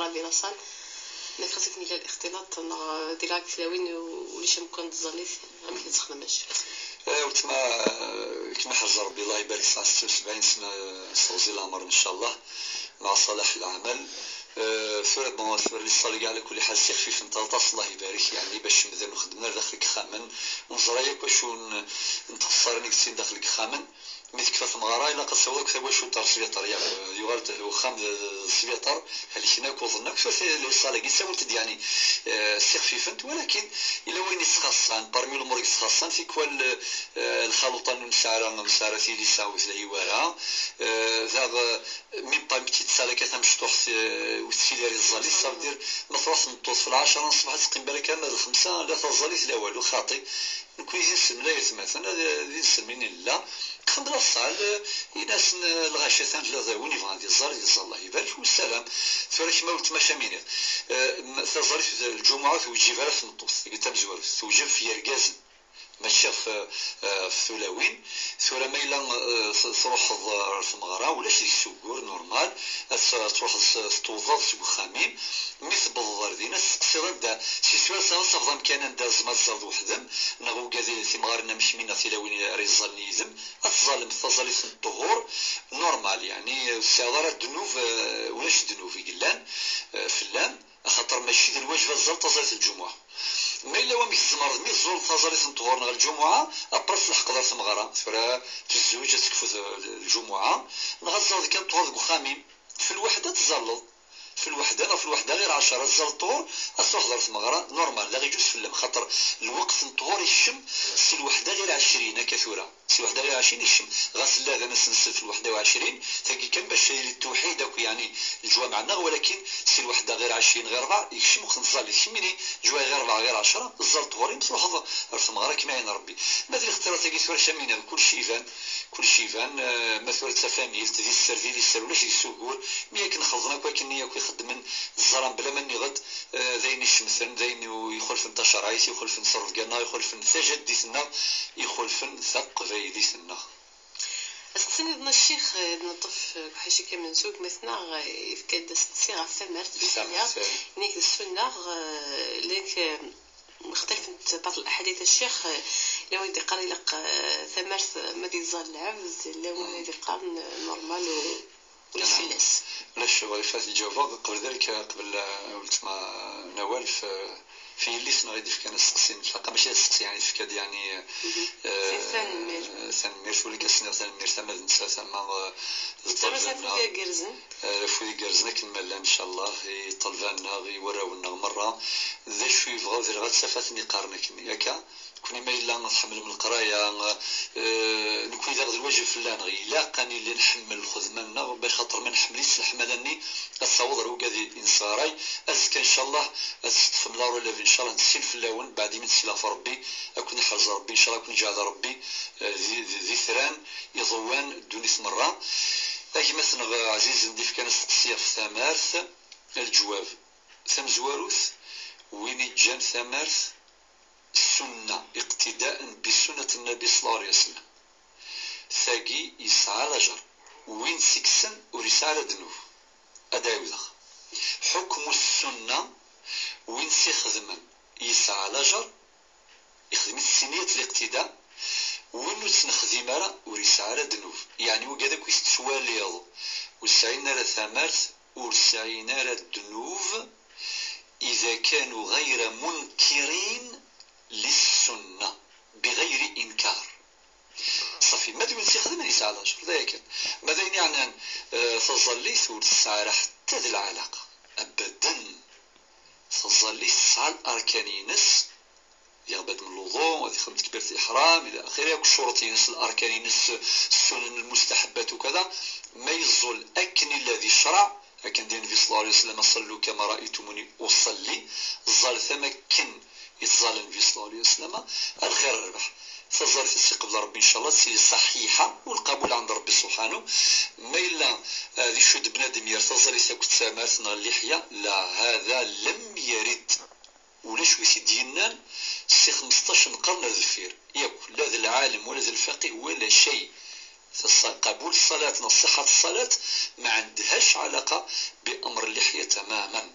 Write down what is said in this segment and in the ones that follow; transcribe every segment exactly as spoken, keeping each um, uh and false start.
di la salle, ma xas akken yella lixtilaṭ neɣ di la tilawin ulac amkan n tẓallit, amek i tettxemmim a ccix? Eh, weltma, eh, kma ḥerz Rebbi, Allah ibarek, tesɛa setta u sebɛin sna, s teɣzi n leɛmer, ncallah, mɛa ṣalaḥ leɛmal. Eh, tura, bon, tura les salles, ɛla kulli ḥal, ssixfifent aṭas, Allah ibarek, yeɛni, bac medden ur xeddmen ara daxel n yexxamen, ur neẓra yakk acu n, n txeṣṣarin i yettin daxel n yexxamen. Mi tekfa tmeɣra, ilaq ad taweḍ akk tawacult ɣer sbiṭar, yak, yuɣal t-, uxxam d, d sbiṭar, helken akk, uḍnen akk, tura les salles-agi ttawint-d, yeɛni, eh, ssixfifent, walakin yella wayen yettxaṣṣan, parmi l'umur yettxaṣṣan, tikwal, eh, lxaluṭa-nni ur nesɛi ara, ur nesɛi ara tilisa ur telhi wara, eh, daɣ, eh, même pas une petite salle akka tamecṭuḥt, eh, ur tettili ara i tẓallit, ça veut dire, ma truḥ tmeṭṭut f lɛecṛa n ṣṣbeḥ, ad teqqim balak arma d lxemsa, la taẓallit, la walu, xaṭi. Nekni d inselmen ay atmaten, ad, d inselmen i nella. Xdem la salle, in-asen, eh, lɣaci atan tella, win yebɣan ad iẓẓal, ad iẓẓal, Allah ibarek, wessalam. Tura kma weltma acu am iniɣ, eh, m-, taẓallit n lǧumuɛa ur tewǧib ara ɣef tmeṭṭut, tagi tamezwarut, tewǧib ɣef yergazen, mačči ɣef, eh, ɣef tulawin. Tura ma yella, eh, t-, truḥeḍ ɣer tmeɣra, ulac deg-s ugur, normal, ad t-, ad truḥeḍ s-, tettewḍeḍ seg uxxam-im, mi tewwḍeḍ ar din, ad testeqsiḍ anda, si tura ad tafeḍ amkan anda tzemreḍ ad teẓẓalleḍ weḥd-m, neɣ ugad timɣarin am kemmi neɣ tilawin ara iẓẓallen yid-m, ad teẓẓallemt taẓallit n ṭṭuhur, normal, yeɛni ur tesɛiḍ ara ddnub, eh, ulac ddnub i yellan, eh, fell-am, axaṭer mačči d lwajeb ad teẓẓalleḍ taẓallit n lǧumuɛa. Ma yella wamek tzemreḍ, mi tẓẓulleḍ taẓallit n ṭṭuhur neɣ lǧumuɛa, après ad tleḥqeḍ ar tmeɣra, tura tezzuǧ, ad tekfu t-, lǧumuɛa, neɣ ad teẓẓalleḍ kan ṭṭuhur deg uxxam-im, f lweḥda ad teẓẓalleḍ. F lweḥda neɣ f lweḥda ɣir ɛecṛa, ad teẓẓalleḍ ṭṭuhur, ad truḥeḍ ɣer tmeɣra, normal, la ɣ-iǧuz fell-am, xaṭer lweqt n ṭṭuhur ikcem si lweḥda ɣir ɛecrin, akka tura. Si lweḥda ɣir ɛecrin ikcem. Ɣas lla d anas-nsen f lweḥda u ɛecrin, tagi kan bac ad yili ttewḥid akk, yeɛni, lǧwameɛ-nneɣ, walakin si lweḥda ɣir ɛecrin, ɣir ṛebɛa, ikcem weqt n tẓallit. Kemmini, lǧwameɛ ɣir ṛebɛa, ɣir ɛecṛa, ẓẓal ṭṭuhur-im, truḥeḍ ɣer tmeɣra, kma ɛin Ṛebbi. Ma d lixtirat-agi tura, acu am iniɣ, kulci iban, kulci iban, eh, ma tura d tafamilt, di sser, di liser, ulac deg-s ugur, mi akken xelḍen akk akken akk i xeddmen, ẓran bla ma nniɣ-d, eh, d ayen icemten, d ayen ixulfen tacerɛit, ixulfen s Ṛebbi-nneɣ, ixulfen tajaddit-nneɣ, ixulfen taqbaylit-nneɣ. Ad s-tiniḍ a ccix, eh, neṭṭef, eh, deg uḥaci kamenzug, ma tneɣ, eh, yefka-d asteqsi ɣef tamart, di tamart, eh. Nek d ssunna, eh, lek, eh, مختلف من بعض الأحاديث الشيخ، eh, la win d-iqqar ilaq, eh, tamart ma d-yeẓẓal lɛebd, la win d-iqqaren, eh, normal u ulac fell-as. Ulac, Ḍrifat, ad ǧawbeɣ qbel ذلك, qbel, eh, weltma Nawal, f, f yelli-s-nneɣ i d-ifkan asteqsi n tlaqqa, mačči d asteqsi, yeɛni tefka-d, yeɛni, eh, tanemmirt. Tanemmirt, ula d as-nniɣ tanemmirt ama d nettat, ama, eh, d ṭṭalba-nneɣ. Afud igerrzen. Eh, afud igerrzen akken ma llan, ncallah, i ṭṭalba-nneɣ, i warraw-nneɣ merra. D acu yebɣa, ur diriɣ ad tafat-nni qqaren akken, akka? Nekni ma yella tḥemmlem leqraya, eh, nekni daɣ d lwajeb fell-aneɣ, ilaq ad nili nḥemmel lxedma-nneɣ, bxaṭer ma nḥemmel-itt leḥmala-nni ad taweḍ ar wigad i nesɣaray. Azekka, ncallah, ad teṭṭfem la relève, ncallah, nessil fell-awen, beɛd imi d-tesila ɣef Ṛebbi, ad ken-iḥrez Ṛebbi, ncallah, ad ken-iǧɛel Ṛebbi, eh, d, d, d itran iḍewwan ddunit merra. A gma-tneɣ ɛzizen d-ifkan asteqsi ɣef tamart, leǧwab, tamezwarut, win iǧǧan tamart, ssunna, iqtida'an bi sunnat n-nabi ṣalla Llahu ɛalayhi wa sallam. Tagi yesɛa lajer, win tt-ikksen ur yesɛi ara ddnub. Ad d-ɛiwdeɣ. Ḥukmu ssunna, win tt-ixedmen yesɛa lajer, ixdem-it s niyat liqtida, win ur tt-nexdim ara ur yesɛi ara ddnub. Yeɛni wigad akk i tettwaliḍ ur sɛin ara tamart, ur sɛin ara ddnub, إذا كانوا غير منكرين للسنة بغير إنكار. Ṣafi, ma d win tt-ixedmen yesɛa lajer, d aya kan. Ma d ayen yeɛnan, eh, taẓallit ur tesɛi ara ḥetta d lɛalaqa. Abaden. Taẓallit tesɛa larkan-ines, يغبد من الوضوء، ad ixdem takbirat l-iḥram, ila axiri, akk ccuruṭ-ines, larkan-ines, ssunan, lmustaḥebbat, ukada. Ma yeẓẓul akken illa di ccreɛ, akken d-yenna Nnbi ṣalla Llahu ɛalayhi wa sallam: صلوا كما رأيتموني أصلي, ẓẓalet am akken i ttẓalla Nnbi ṣalla Llahu ɛalayhi wa sallam, a lxir rrbeḥ. Taẓallit ad tt-iqbel Ṛebbi, ncallah, ad tili ṣaḥiḥa, u lqabul ɛend Ṛebbi subḥanu. Ma yella, eh, d icudd bnadem ger taẓallit akked tamart neɣ lliḥya, la, هذا لم يرد. Ulac wi t-id-yennan si xmesṭac n lqern ar deffir yakk, la d lɛalem wala d lfaqih wala cay. Tasa-, qabul ṣṣalat neɣ ṣiḥat ṣṣalat ma ɛendhac ɛalaqa bi amr lliḥya, tamart. Meɛman.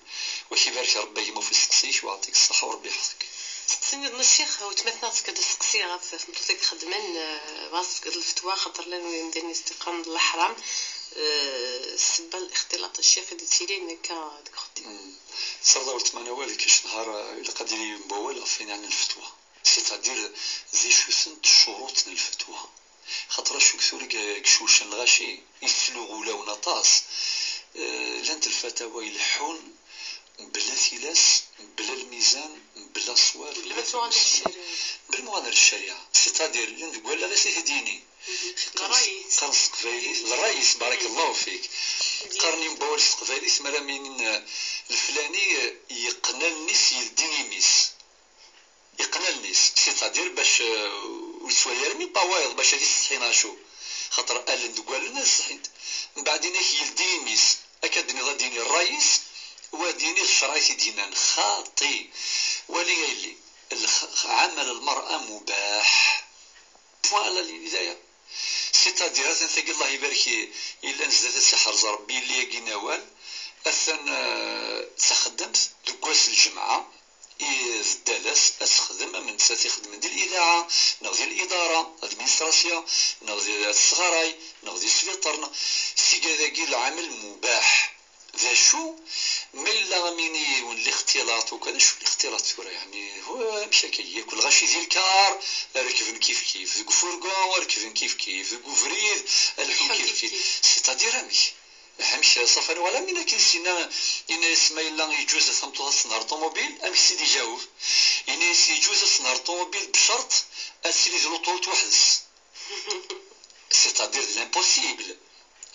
Wa k-ibarek Rebbi a gma ɣef usteqsi-k, wa yeɛṭik ṣṣeḥḥa u Rebbi yeḥfeḍ-ik. Seqsi-nniḍen a ccix, weltma-tneɣ tefka-d asteqsi ɣef tmeṭṭut-ayi ixeddmen, eh, bɣa tefkeḍ lfetwa, xaṭer llan yimdanen i s-d-iqqaren d leḥram, eh, ssebba n lixtilaṭ a ccix i d-yettilin akka deg uxeddim. Mm. Tesɛiḍ a weltma Nawal, kečč nehar, eh, ilaq ad d-yili wawal ɣef wayen yeɛnan lfetwa. C'est-à-dire, d acu-tent ccuruṭ n lfetwa? Xaṭer acu tura deg, deg cewca n lɣaci, yettluɣ ulawen aṭas. Eh, llant lfatawa ileḥḥun, mebla tilas, mebla lmizan, mebla ṣṣwab, mebla tuɣal ccariɛa. Mebla muɣal ar ccariɛa. C'est-à-dire, llan deg wallaɣ-is i t-id-yini. Mhm. Qqaren-s, qqaren s teqbaylit, d ṛṛay-is, barakallahu fik. Qqaren yembawal s teqbaylit, mi ara m-inin, eh, leflani, eh, yeqqen allen-is, yeldi imi-s. Yeqqen allen-is, c'est-à-dire bac, euh, ur yettwali ara mi pa wayeḍ bac ad isetḥi neɣ acu. Xaṭer allen deg wallen ad setḥint. Mbeɛd inak yeldi imi-s, akka d-nniḍ ad d-yini ṛṛay-is, u ad d-yini d ccṛeɛ i t-id-yennan. Xaṭi. Wali a yelli. Lx-, ɛamal lmer'a mubaḥ. Point à la ligne, d aya. C'est-à-dire, atan tagi, Allah ibarek i, yellan zdat-s iḥrez Ṛebbi, yelli-agi n awal, atan, euh, d taxeddamt deg wass n lǧemɛa, i d alas ad texdem am nettat ixeddmen di lidaɛa, neɣ di lidara, administration, neɣ di, at tesɣaray, neɣ di sbiṭer, neɣ tigad-agi lɛamel mubaḥ. D acu ma yella am yini yiwen lixtilaṭ ukan? Acu lixtilaṭ tura, yeɛni, hu-, amek akka, yakk lɣaci di lkar rekben kifkif, deg ufurgu rekben kifkif, deg ubrid leḥḥun kifkif. C'est-à-dire amek? Amek ṣafi, wala min akin sina, yenna-yas ma yella yeǧuz tameṭṭut ad tenher ṭumubil, amek s-id-iǧaweb? Yenna-yas yeǧuz ad tenher ṭumubil bcert ad tili di l'autoroute weḥd-s. C'est-à-dire de l'impossible.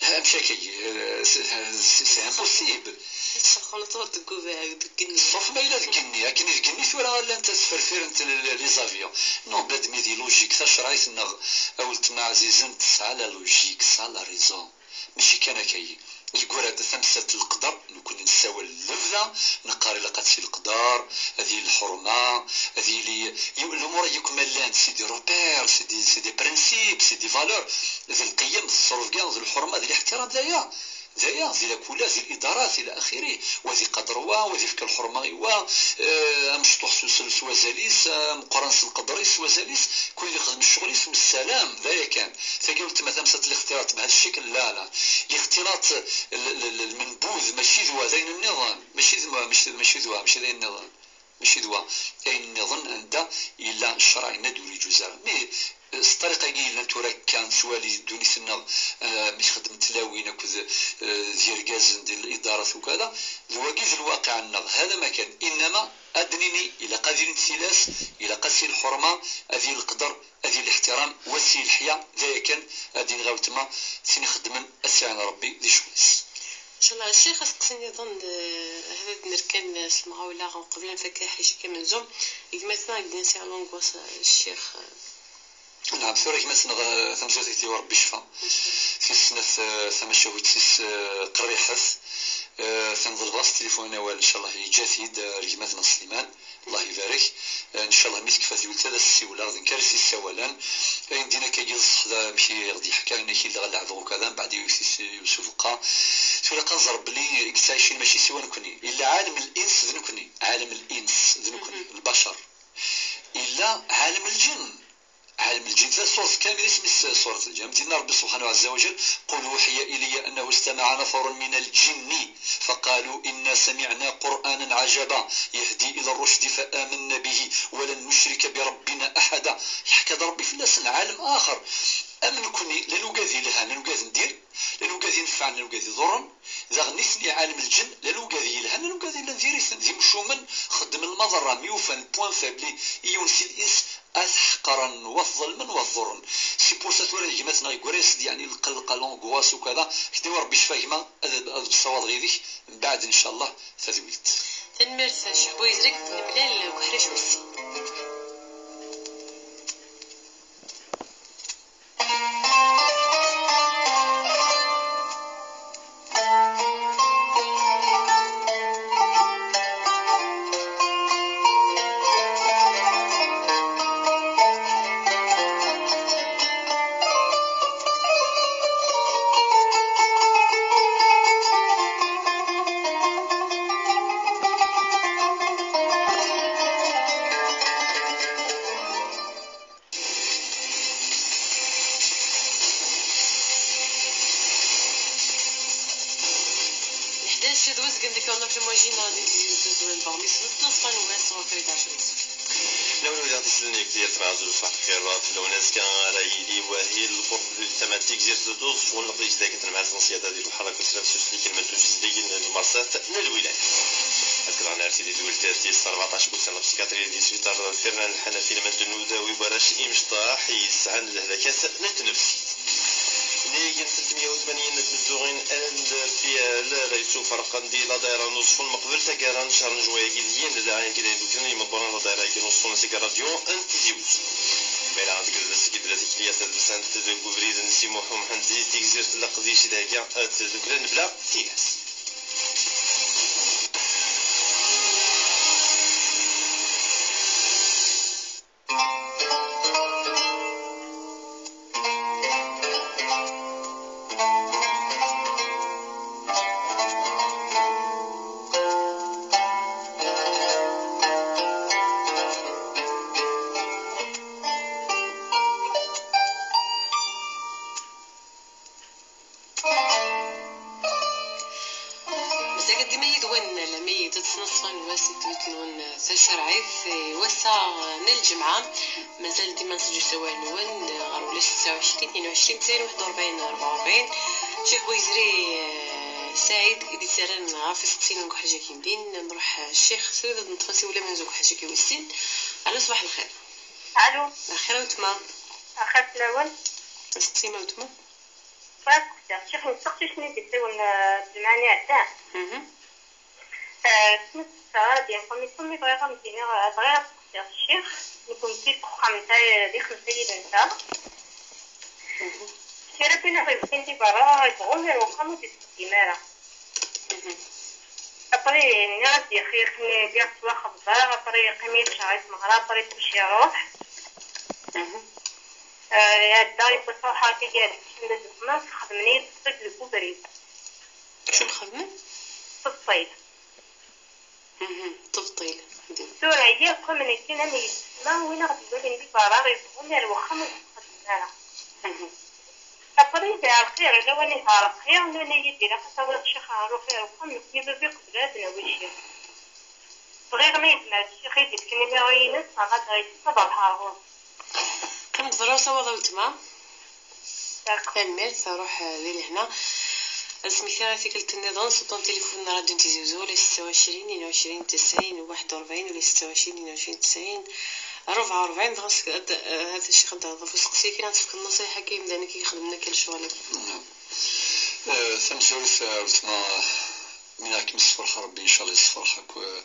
Amek akka, euh, c'est, c'est, c'est impossible. Tessexxuneḍ ur deg ubeɛɛu, deg igenni. Ṣṣuf ma yella deg igenni, akken i deg igenni tura llant ttferfirent l-, l-, les avions. Non, bnadem di logique, tacerɛit-nneɣ, a weltma ɛzizen, tesɛa la logique, tesɛa la raison. Mačči kan akka-yi. Yeggura-d tamsalt n leqder, nekkni nessawal lebda, neqqar ilaq ad tili leqder, ad yili lḥurma, ad yili, y-, lumuṛ-agi akk ma llant, c'est des repères, c'est des, c'est des principes, c'est des valeurs, d lqiyem, d ttṛebga, d lḥurma, d liḥtiram, d aya. D aya, di lakula, di lidarat, ila axiri, wa ad iqader wa, wa ad ifk lḥurma i wa, eh, amecṭuḥ s, s, s wazal-is, ameqqran s lqedr-is, s wazal-is, kul ad ixdem ccɣel-is, wessalam, d aya kan. Tagi weltma tamsalt lixtilaṭ bhada ccekl, la, la. Lixtilaṭ l-, l-, l-, lmenbud, mačči d wa, d ayen nniḍen. Mačči d wa, mačči d, mačči d wa, mačči d ayen nniḍen. Mačči d wa. Ayen nniḍen anda yella ccṛeɛ yenna-d ur yeǧuz ara. Mi, eh, s ṭṭariqa-agi yellan tura kan nettwali ddunit-nneɣ, eh, mi txeddem tlawin akked, eh, d yirgazen di lidarat ukada, d wagi d lwaqiɛ-nneɣ. Hada ma kan. Innama ad d-nini, ilaq ad ilint tilas, ilaq ad tili lḥurma, ad yili leqder, ad yili liḥtiram, wa si leḥya, d aya kan, ad d-iniɣ a weltma, tin ixeddmen ad tt-iɛin Ṛebbi di ccɣel-is. Inchallah, a ccix, asteqsi nniḍen, eh, ad nerkan s lemɣawla uqbel ad nfak aḥric-agi amenzu. Gma-tneɣ ad d-nini si l'angoisse, a ccix, eh. Naɛam, tura gma-tneɣ, eh, tamezwarut ad k-d-yawi Ṛebbi ccfa. Inchallah. Tis snat, eh, tamacahut-is, eh, qerriḥet. Eh, tanḍelbeɣ s tilifun awal, inchallah, yeǧǧa-t-id, eh, ar gma-tneɣ Sliman. Allah ibarek. Eh, ncallah mi tekfa tewletta ad as-ssiwleɣ, d nekk ara s-yessawalen. Ayen din akka i d ṣṣeḥ d amek i ɣ-d-yeḥka, ayen akka i lliɣ leɛbeɣ ukada, mbeɛd yiwet-is i usubeqqa. Tura ad nẓer belli i yettɛicin mačči siwa nekni. Yella ɛalem l-ins d nekni. Ɛalem l-ins d nekni, lbacer. Yella ɛalem lǧen. Ɛalem lǧin, tella ṣṣuṛt kamil isem-is ṣṣuṛt lǧin. Am d-yenna Ṛebbi subḥanahu ɛezza wa jell: قل أوحي إلي أنه استمع نفر من الجن فقالوا إنا سمعنا قرآنا عجبا يهدي إلى الرشد فآمنا به ولن نشرك بربنا أحدا. Yeḥka-d Ṛebbi fell-asen ɛalem axer. Am nekni, la nugad yelhan, la nugad n dir, la nugad inefɛen, la nugad iḍurren. Daɣen nitni, ɛalem lǧen, la nugad yelhan, la nugad yellan diri-ten, d imcumen, xeddmen lmaḍerra, mi ufan point faible i yiwen si l-ins, ad t-ḥeqren, wa t-ḍelmen, wa t-ḍurren. C'est pour ça tura gma-tneɣ yeggura-yas-d, yeɛni, lqelq, l'angoisse ukada. K-d-yawi Ṛebbi ccfa a gma, ad, ad d-ssawaḍeɣ yid-k, mbeɛd, inchallah, tadwilt. Tanemmirt a Ccix Buyizri, nemlal deg uḥric wis sin. Cedwez gen deg-wen ɣef lmajina di Tizi Uzzu n Beɣmis d tnaṣfa n wass ɣur-k ad iɛac. Lawan wid aɣ-d-isellen, yefdi-as lɛezz lferḥ xir fell-awen. Azekka ara yili wahil lqurb di tama n Tigzirt d Uẓeffun, leqdic d akken tenmehaz n ṣṣyada di lḥerra akked tnefsust di kelma n tusdegin n lmersat n lwilayt. Azekka daɣen ar tili tewwelt tis rbeɛṭac n wussan n psikatri di sbiṭar Fernan Lḥanafi, lmend n udawi n warrac imecṭaḥ yesɛan lehlakat n tnefsit. Nnig n tletmeyya u tmanyin n tmezzuɣin N P L ara yettuferqen di ladayra n Uẓeffun meqbel taggara n ccher n juin-agi d yinelli, ayen kan ay d-ukren yimeqqran n ladayra-agi n Uẓeffun seg ṛṛadyu n Tizi Wezzu. Imir-a deg udlis-agi tella tikli-a tadelsant deg ubrid n Si Muḥ Umḥend di Tigzirt, leqdic d-thegga ad t-id-ukren bla tilas. Mazal dima yid-wen, lami d ttnaṣfa n wass i ddut-nwen tacerɛit, i wass-a n lǧemɛa. Mazal dima nettǧu s awal-nwen ɣer ulac setta u ɛecrin, tnin u ɛecrin, tesɛin, waḥed u rebɛin, rebɛa u rebɛin. Ccix Buyizri, eh, Saɛid, i d-yettarran ɣef isteqsiyen n uḥaǧ-agi n din. Nruḥ, eh, ccix, tura ad neṭṭef asiwel amenzu deg uḥaǧ-agi wis sin. Alo, ṣbaḥ lxir. Alo. Lxir a weltma. Axir fell-awen. Sima weltma. Bɣiɣ ad seqsiɣ ccix n teqcict-nni d-yessawlen, eh, lǧemɛa-nni iɛeddan. Mhm. Eh, isem-is Sara Dian Commission, mi bɣiɣ ad m-d-iniɣ, eh, bɣiɣ ad seqsiɣ ccix, nekkenti deg uxxam-nteɣ, eh, di xemsa yid-nteɣ. Mhm. Kra n win ara yebɣun di berra, yebɣun ar wexxam ur d-yettqeddim ara. Mhm. Après, nniɣ-as yaxi, aql-i lliɣ ttwaxeḍbeɣ, après yeqqim-iyi ccehṛ i tmeɣra, après kullec iruḥ. Mhm. Eh, iɛedda, yewwi ṣṣerḥa tigi ar deg anda d-temmut, xedmen-iyi tebṭilt deg ubrid. Acu xedmen? Tebṭilt. Mhm, tebṭilt. Tura, yakk am nekkin am yessetma, win aɣ-d-iwalin di berra, yebɣun ar wexxam ur d-yettqeddim ara. Mhm. Après, d lxir, lawan ihi rqiɣ, nnan-iyi-d ilaq ad tawiḍ ccix ɣer uxir uxxam, nekkni baba iqbel ad d-nawi ccix. Bɣiɣ ma yezmer ccix ad d-yefk numéro-ines, neɣ ad d-, ad ruḥeɣ ɣur-s. Qqimemt ẓer ur ssawaḍ a weltma. D'accord. Tanemmirt, ruḥ, eh, di lehna. Ad smektiɣ i tikkelt nniḍen, s uṭṭun n tilifun n Rradyu n Tizi Uzzu, ula setta u ɛecrin, tnin u ɛecrin, tesɛin, waḥed u rebɛin, ula setta u ɛecrin, tnin u ɛecrin, tesɛin, rebɛa u rebɛin, dɣa s-, ad, eh, ad ccix ad d-terreḍ ɣef usteqsi-agi, ad tefkeḍ nnṣiḥa akka i yimdanen-agi i ixeddmen akka lecɣal-agi. Naam. Eh, tamezwarut, eh, weltma, mi ara kem-yessefreḥ Rebbi, ncallah yessefreḥ akk, eh,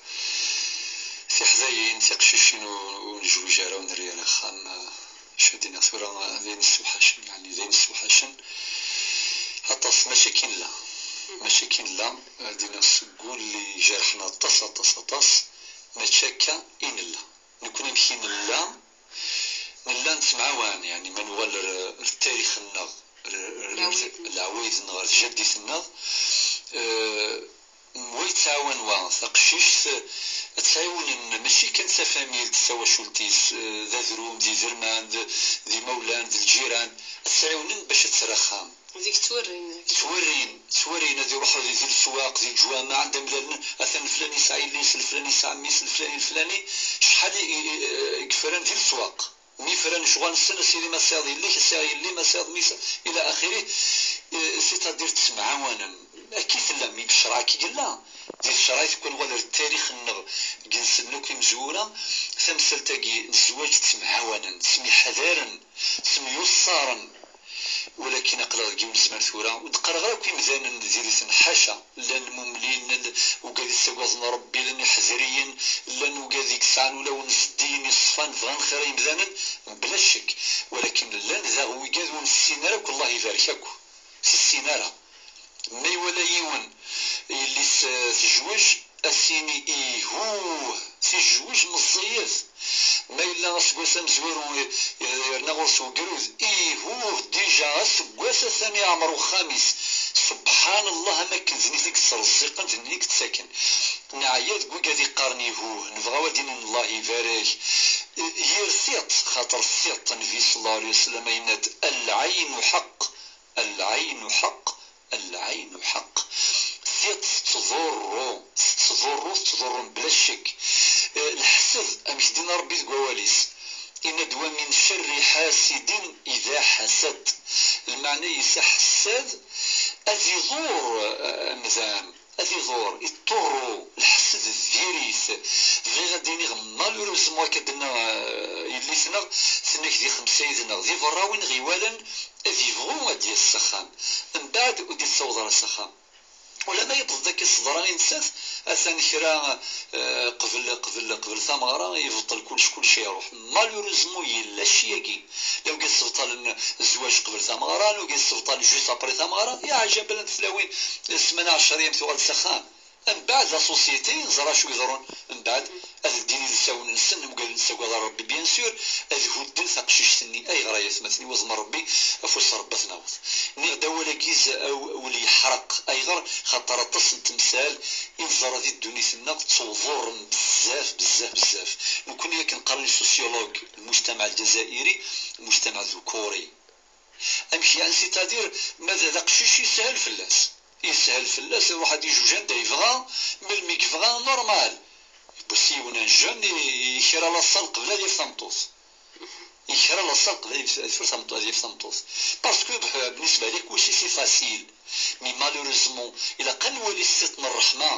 tiḥdayin, tiqcicin ur, ur nejwij ara, ur nerri ara axxam, eh, acu ad d-iniɣ tura, eh, d ayen yessewḥacen, yeɛni d ayen yessewḥacen aṭas, mačči akka i nella. Mačči akka i nella, eh, ad d-iniɣ seg wul i jerḥen aṭas, aṭas, aṭas, mačči akka i nella. Nekkni amek i nella, nella nettemɛawan, yeɛni ma nuɣal ar, ar tarix-nneɣ, ar, ar, ar Lɛewayed-nneɣ. Lɛewayed-nneɣ, ar tjaddit-nneɣ, eh, wa yettɛawan wa, taqcict, ad tt-ɛiwnen, mačči kan d tafamilt, d tawacult-is, eh, d adrum, d iderman, d, d imawlan, d lǧiran, ad tt-ɛiwnen bac ad terr axxam. Deg ttwerrin. Ttwerrin, ttwerrin, ad iruḥ di, di leswaq, di leǧwameɛ, anda mlalen, atan leflani yesɛa yelli-s, leflani yesɛa mmi-s, leflani, leflani. Acḥal i, i, i, i yefran di leswaq. Mi fran lecɣal-nsen, a sidi ma tesɛiḍ yelli-k, a sɛiɣ yelli-m, a sɛiɣ mmi-s, ila axiri. Eh, c'est-à-dire ttemɛawanen. Akka i tella, mi d ccṛeɛ akka i yella. Di tecrayt, kul wa d tarix-nneɣ, deg inselmen akk imezwura, tamsalt-agi n zzwaǧ ttemɛawanen, ttemyeḥdaren, ttemyuṣṣaren. Walakin aql-aɣ deg yiwen zzman tura, ur d-qqareɣ ara akk imdanen diri-ten, ḥaca. Llan mumlin, llan ugad yettaggaden Rebbi, llan iḥedriyen, llan ugad i yesɛan ulawen zeddigen, iṣfan, bɣan xir i yimdanen, bla ccek. Walakin llan daɣ wigad ur nessin ara akk, Allah ibarek akk, ur tessin ara. Ma iwala yiwen yelli-s, eh, tejwej, ad s-yini ihuh, tijwej meẓẓiyet. Ma yella aseggas amezwaru, eh, yerna ɣur-s ugrud, ihuh, déjà aseggas atan iɛmer uxxam-is. Subḥan Allah, am akken d nitni i yettreẓẓiqen, d nitni i yettaken. Neɛya deg wigad iqqaren ihuh, nebɣa ad d-inin Allah ibarek. Eh, yir tiṭ, xaṭer tiṭ, Nnbi sallallahu alayhi wa sallam yenna-d: العين حق، العين حق، العين حق. tettḍurru, tettḍurru, tettḍurru mebla ccek. Eh, leḥsed, amek d-yenna Ṛebbi deg wawal-is, yenna-d: "Wa min cerri ḥasidin ida ḥasad." Lmeɛna-is aḥessad ad iḍur, eh, amdan, ad iḍur, iṭṭurru, leḥsed d diri-t. Bɣiɣ ad d-iniɣ malheureusement akka d-tenna, eh, yelli-tneɣ, tenna-k di xemsa yid-neɣ, di berra win ɣ-iwalan ad ibɣu ad d-yas s axxam, mbeɛd ur d-yettaweḍ ara s axxam. Ulamma yewweḍ-d akka s teḍra i nettat, atan kra, eh, qbel, qbel, qbel tameɣra, yebṭel kullec, kullec iruḥ. Malheureusement, yella cci-agi. Lawga ssebṭalen zzwaǧ qbel tameɣra, lawga ssebṭalen juste après tameɣra. Yeɛjeb llant tlawin, ssmana ɛecra ayyam tuɣal s axxam. Mbeɛd la société, neẓra acu yeḍrun. Mbeɛd ad ldin ilsawen-nsen, mgal nettagad Rebbi, bien sûr, ad hudden taqcict-nni. Ayɣer ay atmaten-iw, ad ḍmen Rebbi, afus n Rebbi ad t-naweḍ. Nniɣ-d awal-agi z-, aw-, ul yeḥreq. Ayɣer? Xaṭer aṭas n temsal i neẓra di ddunit-nneɣ ttewḍuren bezzaf, bezzaf, bezzaf. Nekkni akken qqaren les sociologues, المجتمع الجزائري مجتمع ذكوري. Amek yeɛni? C'est-à-dire, ma d, d aqcic yeshel fell-as. Yeshel fell-as, iruḥ ad ijuj anda yebɣa, melmi yebɣa, normal. Yewwi-s yiwen un jeune, i-, yekra laṣal qbel ad yaf tameṭṭut. Yekra laṣal qbel ad yaf, ad yaf tameṭṭut, ad yaf tameṭṭut. Parce que, eh, بالنسبة ليه, كلشي c'est facile. Mais malheureusement, ilaq ad nwali s tiṭ n ṛṛeḥma,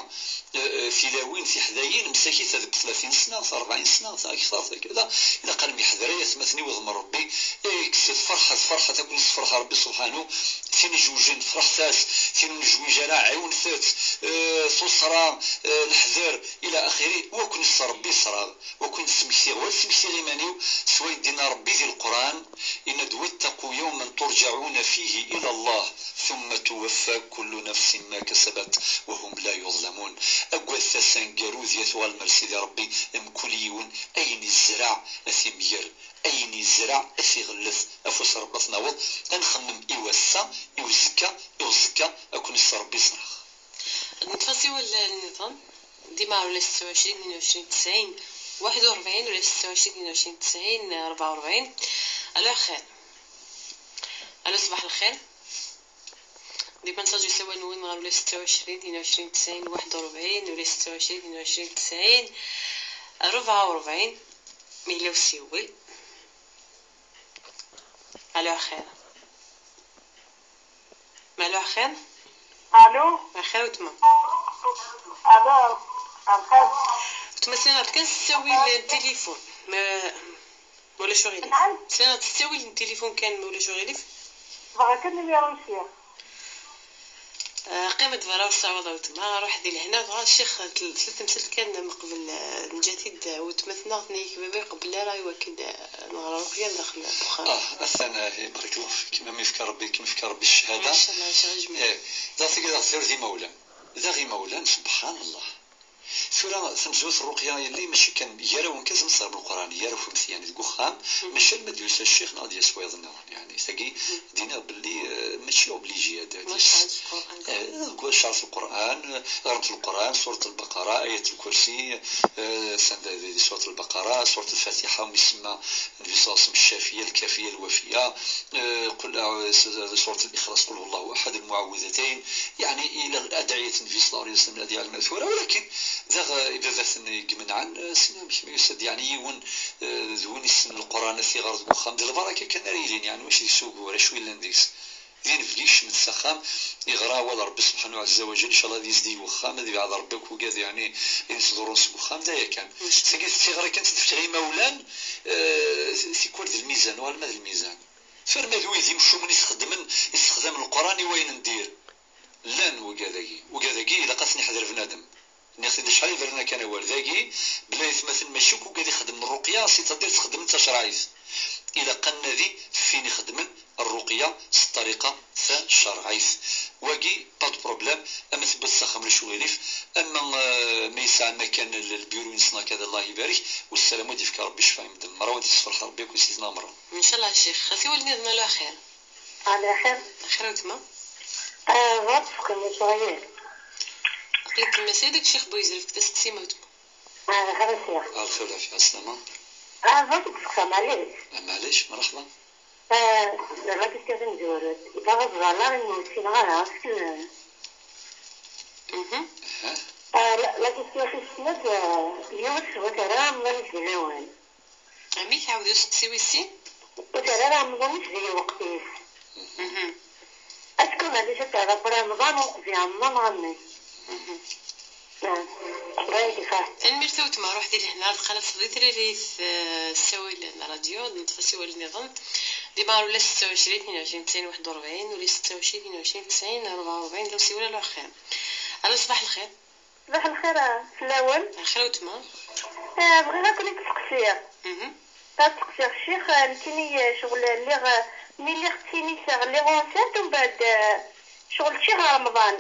eh, eh, tilawin, tiḥdayin, msakit deg tlatin sna, rebɛin sna, akteṛ, kada. Ilaq ad nemyeḥder ay atmaten-iw, ad ḍmen Rebbi, eh, kkset, ferḥet, ferḥet, ad ken-yessefreḥ Rebbi subḥanu, tin ijujen, ferḥet-as, tin ur nejwij ara, ɛiwnet-tt, eh, tuṣṣra, eh, leḥder, ila axiri, wa ken-yesser Rebbi, yesser-aɣ. Wa ken-d-smektiɣ, wa d-smektiɣ iman-iw s wayen d-yenna Rebbi di Leqran, yenna-d: "واتقوا يوما ترجعون فيه إلى الله ثم توفى كل نفس ما كسبت وهم لا يظلمون." Agad tasa n garud, ya tuɣal mer Sidi Rebbi, mkul yiwen ayen izreɛ ad t-imger, ayen izreɛ ad t-iɣellet, afus n Rebbi ad t-naweḍ, ad nxemmem i wass-a, i uzekka, i uẓekka, ad ken-isser Rebbi isreɣ. Neṭṭef-as i wallal nniḍen. Dima ɣer ula setta u ɛecrin, tnin u ɛecrin, tesɛin, waḥed u rebɛin, ula setta u ɛecrin, tnin u ɛecrin, tesɛin, rebɛa u rebɛin. Alo, xir. Alo, ṣbaḥ lxir. Dima nettaǧu asawal-nwen ɣer ula setta u ɛecrin, tnin u ɛecrin, tesɛin, waḥed u rebɛin, ula setta u ɛecrin, tnin u ɛecrin, tesɛin, rebɛa u rebɛin. Ma yella usiwel. Alo, xir. Alo, axir. Alo. Axir, weltma. Alo, axir. Weltma, sliɣ-d kan s ttawil n tilifun. Ma, ma ulac uɣilif. Nɛam? Sliɣ-d s ttawil n tilifun kan, ma ulac uɣilif. Bɣa kan numéro-nni. Ah, qqim-d berra ur tessawaḍ a weltma, ruḥ di lehna, dɣa ccix, tel-, tlata temsalt kan meqbel, ah, neǧǧa-t-id, ah, weltma-tneɣ, tenna-yak baba iqebbel ara i wakken, ah, neɣra ruqya daxel n uxxam. Ah, atan, ah, barakallahu fik. Ma yefka Rebbi, kem yefka Rebbi ccahada. Macallah, ncallah jmiɛ. Eh, d tagi d aɣ-terr d imawlan. D aɣ imawlan, subḥan Allah. Tura, tamezwarut n ṛṛuqya, yelli, mačči kan gar-awen kan, zem teɣrem Leqran, gar-awen kan, yeɛni, deg uxxam, mačči alma d-yusa ccix neɣ ad d-yas wayeḍ nniḍen, yeɛni, tagi, d-iniɣ belli, eh, mačči obligé ad, ad d-yas. Eh, deg ccɛer n Leqran, ɣremt Leqran, surat Lbaqara, ayat Lkursi, eh, sanda di, di surat Lbaqara, surat Lfatiḥa, umi isemma Nnbi ṣalla Llahu ɛalayhi wa sallam Ccafiya, Lkafiya, Lwafiya, eh, qul, eh, s-, s-, surat Lixlaṣ, qul huwa Llahu aḥad, Lmuɛawwidatayn, yeɛni, ila adɛiyat n Nnbi ṣalla Llahu ɛalayhi wa sallam, adɛiyat Lmaɛtura, walakin daɣ, eh, ibabaten i imenɛen, eh, sin amek ma yusa-d, yeɛni, yiwen, eh, d win issen Leqran, ad t-iɣer deg uxxam, d lbaraka kan ara yilin, yeɛni, mačči d isugur, acu yellan deg-s. D inebgi, ikcem-d s axxam, iɣra awal Rebbi subḥanahu ɛazza wa jall, ncallah ad yezdi i wexxam, ad ibeɛɛed Rebbi akk ugad, yeɛni, ayen ittḍurrun seg uxxam, d aya kan. Tagi d tiɣri kan, tt-id-fkiɣ i imawlan, eh, tikwal d lmizan, uɣal ma d lmizan. Tura ma d wid imcumen i sxedmen, i sexdamen Leqran i wayen n dir. Llan wigad-agi. Wigad-agi ilaq ad ten-iḥder bnadem. Nniɣ-t-id acḥal iberrun kan awal dagi, belli aytmaten mačči akk wigad ixeddmen ṛṛuqya, c'est-à-dire ttxeddmen tacerɛit. Ilaq ad nnadi ɣef win ixeddmen ṛṛuqya s ṭṭariqa tacerɛit. Wagi, pas de problème, ama tewwiḍ-t s axxam ulac uɣilif, ama, eh, ma yesɛa makan l-, lbiru-ines neɣ kada, Allah ibarek, u ssalamu ad d-yefk Rebbi ccfa i medden merra, u ad d-yessefreḥ Rebbi akk i sidna merra. Ncallah a ccix, ɣef wawal nniḍen alo axir. Ɛla xir. Axir a weltma. Ah, bɣiɣ ad d-sqelmeɣ ccɣel. Aql-ikem masi deg Ccix Buyzref deg Tasetti a weltma. Ah, axir a ssya. Ɛla xir, lɛafya, ɛeslama. Ah, bɣiɣ ad d-sqelmeɣ, maɛlic. Ah, maɛlic, mreḥba. Ah, la question tamezwarut. Bɣiɣ ad ẓreɣ la ur ssineɣ ara. Est-ce que Mhm. Ah, la, la question tis snat, ah, yiwet ur terra Remḍan-is di lawan. Amek? Ɛawed usteqsi wis sin. Ur terra ara Remḍan-is di lweqt-is. Mhm. Est-ce que maɛlic ad terra pour Remḍan uqbel Remḍan neɣ amek? Mhm. Ah, tanemmirt a weltma, ruḥ di lehna, lqalat di tririt, eh, ssawal n ṛṛadyu, neṭṭef asiwel nniḍen. Di Maru la setta u ɛecrin, tnin u ɛecrin, tesɛin, waḥed u ṛebɛin, u la setta u ɛecrin, tnin u ɛecrin, tesɛin, ṛebɛa u ṛebɛin, d awsiwel alo axir. Alo, ṣbaḥ lxir. Ṣbaḥ lxir, ah, fell-awen. Lxir a weltma. Ah, bɣiɣ ad ken-id-steqsiɣ. Mhm. Ad steqsiɣ ccix, ah, nekkini, ah, ccɣel, ah, lliɣ, ah, mi lliɣ ttiniseɣ, lliɣ enceinte, umbeɛd, ah, ccɣel ččiɣ Remḍan.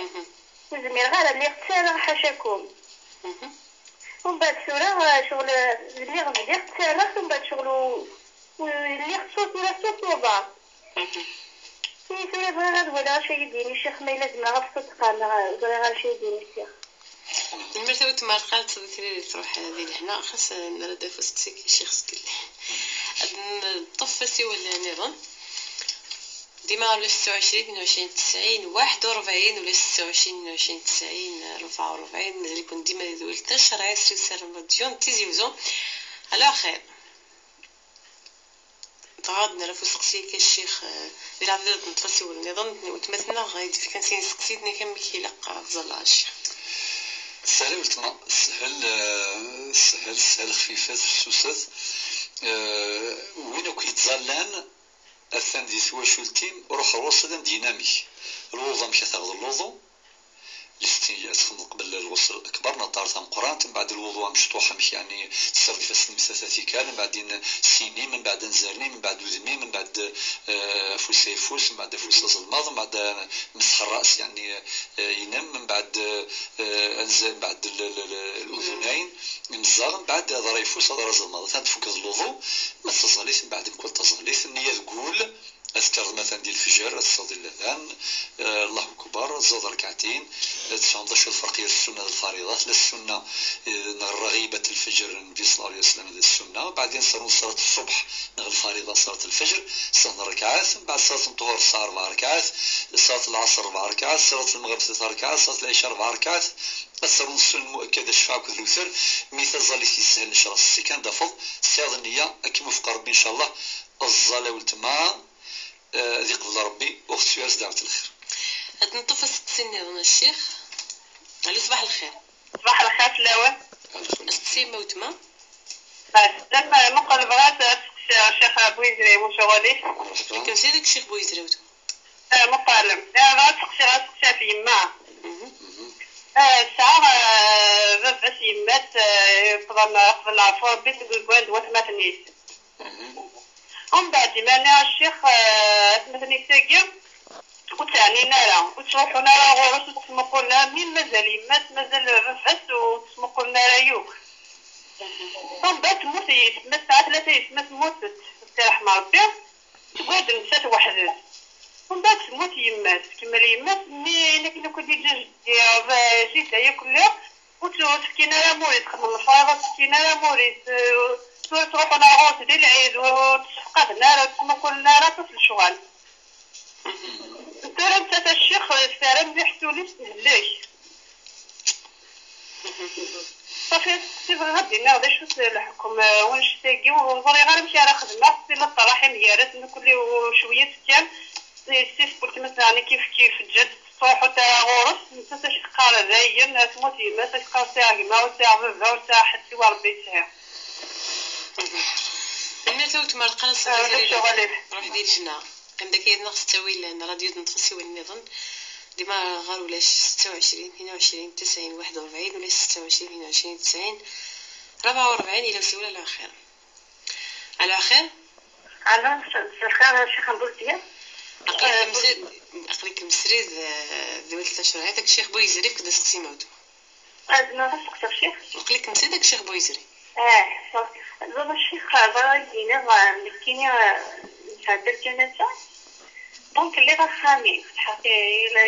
Mhm. Ur zmireɣ ara, lliɣ ttarraɣ ḥacakum. Mhm. Umbeɛd tura, ah, ccɣel, ah, lliɣ bdiɣ ttarraɣ, umbeɛd ccɣel u-, u-, lliɣ sur-, tura surtuḍeɣ. Mhm. I tura bɣiɣ ad waliɣ acu ay d-yini ccix, ma yella zemreɣ ad ṣeddqeɣ neɣ ẓriɣ acu ay d-yini ccix. Tanemmirt a weltma, ɣer tqalet di tririt, truḥ di lehna, xas, eh, nra-d afus deg-k ccix zgelli. Ad neṭṭef asiwel nniḍen. Dima ɣer ula setta u ɛecrin, tnin u ɛecrin, tesɛin, waḥed u ṛebɛin, ula setta u ɛecrin, tnin u ɛecrin, tesɛin, ṛebɛa u ṛebɛin, mazal-iken dima di tewrirt tacerɛit s lsar n ṛṛadyu n Tizi Uzzu. Ala xir. Dɣa ad nerr ɣef usteqsi-agi a ccix, eh, di leɛbed ad neṭṭef asiwel nniḍen, n weltma-tneɣ i d-ifkan sin isteqsiyen, amek ilaq ad ẓalleɣ a ccix. Sahel a weltma, sahel, eh, sahel, sahel, xfifet, fessuset. Eh, win akk yettẓallan, atan di twacult-im, ruḥ ɣur-s ad am-d-yini amek. Lwuḍu, amek ad taɣeḍ lwuḍu, lifti ad txedmeḍ qbel lɣusl akbar neɣ ṭaret tameqqrant, mbeɛd lwuḍu amecṭuḥ, amek yeɛni tessiɣeḍ ifassen-im tlata tikkal, mbeɛd sin-im, mbeɛd anzaren-im, mbeɛd udem-im, mbeɛd, eh, afus ayeffus, mbeɛd afus azelmaḍ, mbeɛd, eh, mesḥ ṛṛas, yeɛni, eh, inem, mbeɛd, eh, anza-, mbeɛd l-, l-, l-, ludunayn, imeẓẓaɣ, mbeɛd aḍar ayeffus, aḍar azelmaḍ. Atan tfukkeḍ lwuḍu, ma d taẓallit, mbeɛd mkul taẓallit, nniya deg wul, ad tekkreḍ matan di lefjer, ad tesseḍ i ladan, eh, Allahu Akbar, ad tẓuḍ rrekɛatin, ad tfehmeḍ acu lferq gar ssunna d lfariḍa. Tella ssunna, eh, neɣ rɣibat lfeǧr n Nnbi ṣella Llahu ɛalayhi wa sallam, d ssunna. Mbeɛd ad nserru ṣṣalat ṣṣbeḥ neɣ lfariḍa, ṣṣalat lfeǧr, snat n rrekɛat, mbeɛd ṣṣalat n ṭṭuhur ṣṣeḥ rebɛa rrekɛat, ṣṣalat lɛaṣer rebɛa rrekɛat, ṣṣalat lmeɣreb tlata rrekɛat, ṣṣalat lɛica rebɛa rrekɛat, ad nserru ssunan muakkada, ccfaɛ akked lewter. Mi taẓallit yeshel lecraṣ, si kan d-tafeḍ, tesɛiḍ nniya, ad kem-iwefeq Rebbi, ncallah, aẓẓal a weltma. Eh, ad iqbel Rebbi, ur ɣ-tettu ara s dɛwet lxir. Ad neṭṭef asteqsi nniḍen a ccix. Alo, ṣbaḥ lxir. Ṣbaḥ lxir fell-awen. Asteqsi yemma weltma. Ɛeslama, muqel bɣiɣ ad steqsiɣ ccix Buyizri, wacu ɣur-k? Mṛeḥba. Nekk msida deg ccix Buyizri a weltma. Eh, muqel. Eh, bɣiɣ ad steqsiɣ asteqsi ɣef yemma. Mhm. Eh, sɛiɣ, eh, baba-s yemma-s, eh, qbel, qbel ɣef Rebbi seg wigran d watmaten-is. Mhm. Umbeɛd, iman-a, a ccix, eh, atmaten-is-agi ur ttɛennin ara, ur ttruḥun ara ɣur-s, ur ttmuqulen ara, mi mazal yemma-s, mazal baba-s, ur ttmuqulen ara yakk. Umbeɛd, temmut yesma-s, tesɛa tlata yesma-s, mmutent, ad tt-irḥem Rebbi, tewwi-d nettat weḥd-s. Umbeɛd, temmut yemma-s, tkemmel yemma-s, mi akken akk i d-yeǧǧa jeddi, eh, jida yakk lliɣ, ur tt-, ur tt-fkin ara amur-is, xedmen lefrayḍ, ur tt-fkin ara amur-is, eh, tura ttruḥun ar ɣur-s di lɛid, ur tt-ssefqaden ara, ur tt-ttmuqulen ara, aṭas lecɣal. Tura nettat a ccix, tefra mliḥ s wul-is, tehlek. Ṣafi, asteqsi bɣiɣ ad d-iniɣ d acu-t leḥkem, eh, wannect-agi, ur ẓriɣ ara amek ara xedmeɣ, silat ṛṛaḥim gar-asen, nekkni u cwiyat kan, yessi-s n weltma-s, ɛni kif kif ǧǧan-tt, tettruḥu ara ɣur-s, nettat ad ak-teqqar dayen, temmut yemma-s, ad ak-teqqar ur sɛiɣ gma, ur sɛiɣ baba, ur sɛiɣ ḥedd siwa Rebbi i sɛiɣ. Tanemmirt a weltma, lqalat. Ah, d acu ɣalif? Ruḥ di lejna. Qqim dagi yid-neɣ s ttawil n ṛṛadyu, ad neṭṭef asiwel nniḍen. Dima ɣer ulac setta u ɛecrin, tnin u ɛecrin, tesɛin, waḥed u ṛebɛin, ulac setta u ɛecrin, tnin u ɛecrin, tesɛin, ṛebɛa u ṛebɛin, yella usiwel, alo axir. Alo axir. Alo, s-, s-, lxir, a Ccix Buzdi. Aql-ikem, eh, srid, aql-ikem srid, eh, d weltma Tacerɛit, ak Ccix Buyizri, fk-d asteqsi ma weltma. Ad ma ad steqsiɣ ccix? Aql-ikem srid, ak Ccix Buyizri. Eh, baba ccix, bɣiɣ ad d-iniɣ, eh, nekkini, eh, nesɛedda lǧanaza. Donc, lliɣ axxam-i, tesḥeq-, yella,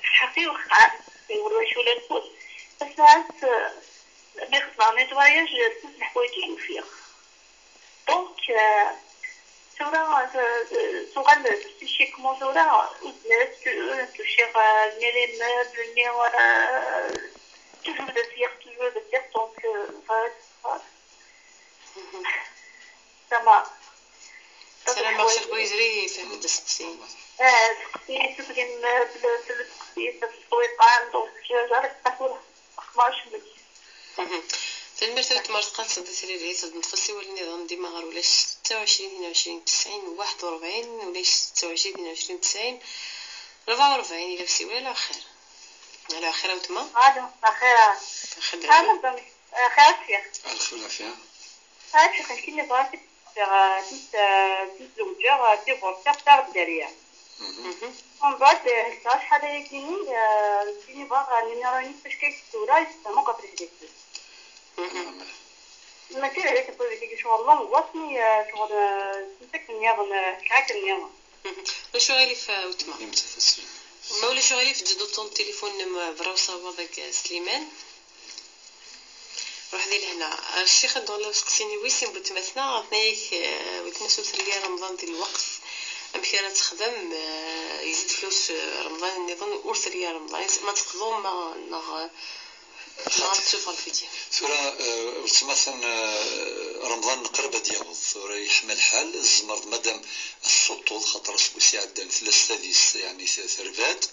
tesḥeq-i uxxam, iwel wacu la nfut. Tasaɛet, eh, mi xedmeɣ nettoyage, ttut leḥwayeǧ i ufiɣ. Donc, euh, Tura, euh, tuɣal psychiquement tura, ur telli ara tu-, ur tuciɣ, euh, ni les meubles, ni, euh, toujours de cire, toujours de cire, donc, euh, voilà, voilà. Tama. Ssarameɣ Ccix Buyezri yefhem-d asteqsi. Ah, seqsi, seg les meubles, seg le seqsi, seg le ṭṭwiqan, donc, euh, j'arrive pas tura. Xmar cemmek. Mhm. Tanemmirt a weltma ar teqqareḍ-d di tririt, ad neṭṭef asiwel nniḍen dima ɣer ulac ستة وعشرين اثنين وعشرين تسعين واحد وأربعين، ulac ستة وعشرين اثنين وعشرين تسعين أربعة وأربعين، ila usiwel, ala axir. Ala axir a weltma. Alo, axir. Axir. Ah, madame. Axir a ccix. Lxir lɛafya. Ah, ccix, nekk nniḍen, ah, tent-, ah, tent-, ah, tent-zewǧeɣ, ah, divorciɣ, ṭṭareɣ-d dderya. Mhm. Mhm. Umbeɛd, eh, helkeɣ acḥal ayagi-nni, eh, sini baɣ, eh, numéro-nni, ticki tura yessefhem akk ɣef lehlak-is. Mhm. Mačči d lehlak n politique, ccɣel l'angoisse-nni, eh, ccɣel, eh, tent-, akken nniḍen, eh, helkeɣ akken nniḍen. Mhm. Ulac uɣilif, eh, weltma. Ma ulac uɣilif, ǧǧ-d uṭṭun n tilifun-nnem, eh, berra usawaḍ-agi, eh, Sliman. Ruḥ di lehna. Ccix, ad d-uɣaleɣ ɣer usteqsi-nni wis sin n weltma-tneɣ, tenna-yak, eh, weltma-s ur terri ara Remḍan di lweqt. Amek ara texdem, eh, yezzi-d fell-as, eh, Remḍan nniḍen, ur terri ara Remḍan. Ma teqḍu, ma, neɣ, neɣ ad tessufeɣ lfidya? Tura, eh, weltma-ten, eh, Remḍan qrib ad d-yaweḍ. Tura yeḥma lḥal, tzemreḍ madam ad tessuṭṭuḍ, xaṭer aseggas iɛeddan tella s tadist, yeɛni t-, terba-d.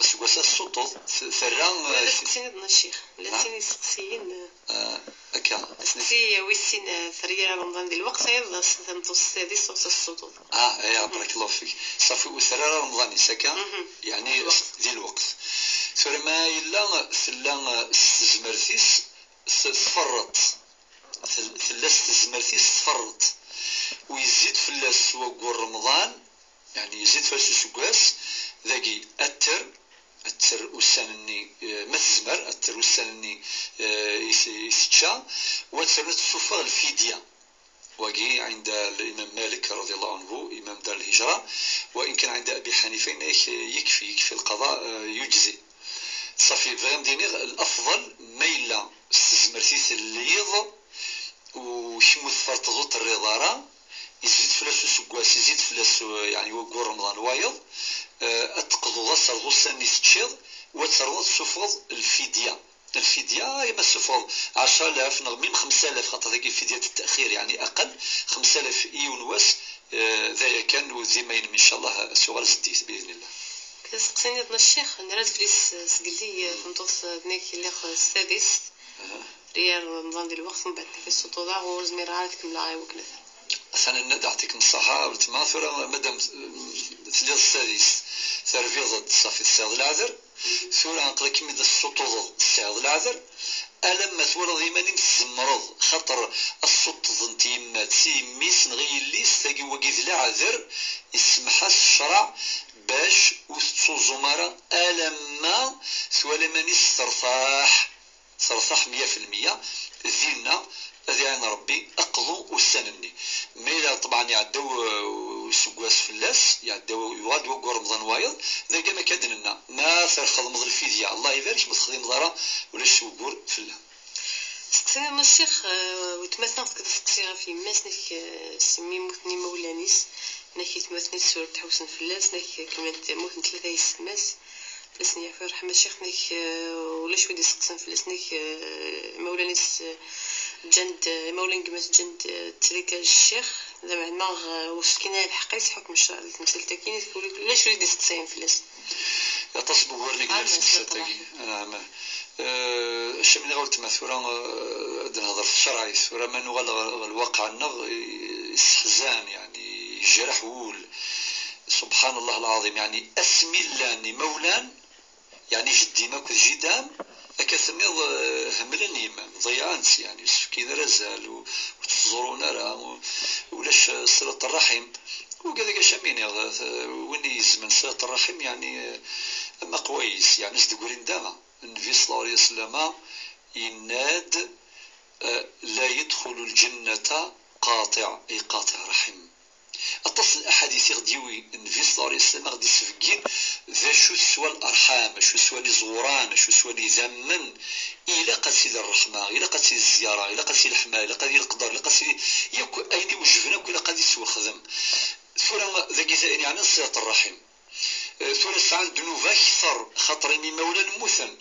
Aseggas-a tessuṭṭuḍ, t-, terra, eh, asteqsi nniḍen a ccix. Llan sin isteqsiyen, eh, Ah, akka. Asteqsi wis sin, eh, terra Remḍan di lweqt, tayeḍ tameṭṭut s tadist ur tessuṭṭuḍ. Ah, eh, barakallahu fik. Ṣafi, ur terri ara Remḍan-is, akka? Mhm. Yeɛni, di lweqt. Tura ma yella tella, eh, s tezmert-is, s-, tferreḍ. Tel-, tella s tezmert-is tferreḍ. U yezzi-d fell-as waggur Remḍan, yeɛni yezzi-d fell-as useggas, dagi ad ter, ad ter ussan-nni, eh, ma tezmer, ad ter ussan-nni, eh, i t-, i tečča, u ad ternu ad tessufeɣ lfidya. Wagi ɛinda l-Imam Malik, radiallahu anhu, imam Dar al-Hijra, wa in kan ɛinda Abi Ḥanifa, yenna-yak, eh, yekfi, yekfi lqaḍa, eh, yujzi. Ṣafi, bɣiɣ ad m-d-iniɣ, lafḍel, ma yella s tezmert i telliḍ, u kemm ur tferṭeḍ ur terriḍ ara, yezzi-d fell-as useggas, yezzi-d fell-as, uh, yeɛni waggur Remḍan wayeḍ, uh, ad teqḍuḍ, ad terreḍ ussan-nni teččiḍ, u ad terreḍ ad tessufɣeḍ lfidya. Lfidya, ay ma tessufɣeḍ ɛecra alaf neɣ mim xemsa alaf, xaṭer dagi fidya n ttaxir, yeɛni aqal xemsa alaf i yiwen wass, uh, d aya kan, u d imaynem, incallah, ad tuɣal zeddiget, biiznillah. Asteqsi nniḍen a ccix, nerra-d fell-as, uh, sgeldi, uh, tameṭṭut, uh, tenna-k lliɣ, uh, s tadist. Aha. Riɣ Remḍan di lweqt, mbeɛd nefka ssuṭuḍeɣ, ur zmireɣ ara ad kemmleɣ i wakken atan. Atan, ad aɣ-ṭikem ṣṣaḥa, weltma, tura madam, mm, telliḍ s tadist, terbiḍ-d, ṣafi tesɛiḍ leɛder, tura aql-ikem-id ad tessuṭuḍeḍ, tesɛiḍ leɛder, alamma twalaḍ iman-im tzemreḍ, xaṭer assuṭṭeḍ n tyemmat s yemmi-s neɣ i yelli-s, tagi wagi d leɛder, isemmeḥ-as ccṛeɛ bac ur tettuẓum ara, alamma twala iman-is tertaḥ. Tertaḥ meyya fi lmeyya, dinna ad iɛin Ṛebbi aqḍu ussan-nni. Ma yella ṭebɛen iɛedda u-, useggas fell-as, iɛedda u-, yuɣal-d waggur Remḍan wayeḍ, d agama akka d-nenna, ma terxedmeḍ lfidya, Allah ibarek, ma texdimeḍ ara, ulac waggur fell-am. Steqsi-nni a ccix, eh, weltma-tneɣ tefka-d asteqsi ɣef yemma-s, nek, eh, s mi mmuten imawlan-is, nek yetmaten-is ur d-ḥewsen fell-as, nek kemmlent, mmuten tlata yessetma-s. Fell-asen yeɛfu yerḥem a ccix, nek, eh, ulac wid iseqsan fell-as, nek, eh, imawlan-is, eh, ǧǧan-d, eh, imawlan n gma-s ǧǧan-d, eh, ttrik a ccix, lameɛna, eh, ur s-fkin ara lḥeqq-is ḥukm ccṛeɛ di temsalt-agi, nek ulac wid iseqsayen fell-as. Aṭas n wuguren i yellan deg temsalt-agi. Anɛam. Eh, acamini ɣer weltma tura, eh, ad nehder f tcerɛit, tura ma nuɣal ɣer, ɣer lwaqiɛ-nneɣ, eh, isseḥzan, yeɛni, yejreḥ wul. Subḥan Allah lɛaḍim, yeɛni, asmi llan imawlan, yeɛni, jeddi-m akked jida-m, akka tenniḍ, eh, hemmlen yemma-m, ḍeyyɛen-tt, yeɛni, ur s-fkin ara azal, u-, ur tt-ẓurun ara, u-, ulac, eh, ṣilat ṛṛaḥim. Ugad-agi acamini, eh, win i yezmen ṣilat ṛṛaḥim, yeɛni, eh, am aqwa-is, yeɛni, s deg urinda. Nnbi ṣella Llahu ɛalayhi wa sallam yenna-d, eh, "La yedxulu lǧennata qaṭiɛ", ay qaṭiɛ raḥim. Aṭas n laḥadit i ɣ-d-yiwi Nnbi ṣella Llahu ɛalayhi wa sallam, a ɣ-d-isbeggin d acu teswa larḥam, acu swan iẓuran, acu swan idammen. Ilaq ad tili ṛṛeḥma, ilaq ad tili zziyara, ilaq ad tili leḥmala, ilaq ad yili leqder, ilaq ad tili yakk ayen iwejben akk, ilaq ad ittwexdem. Tura dagi, ayen yeɛnan ṣilat ṛṛaḥim. Eh, tura sɛan ddnuba akter, xaṭer imi imawlan mmuten.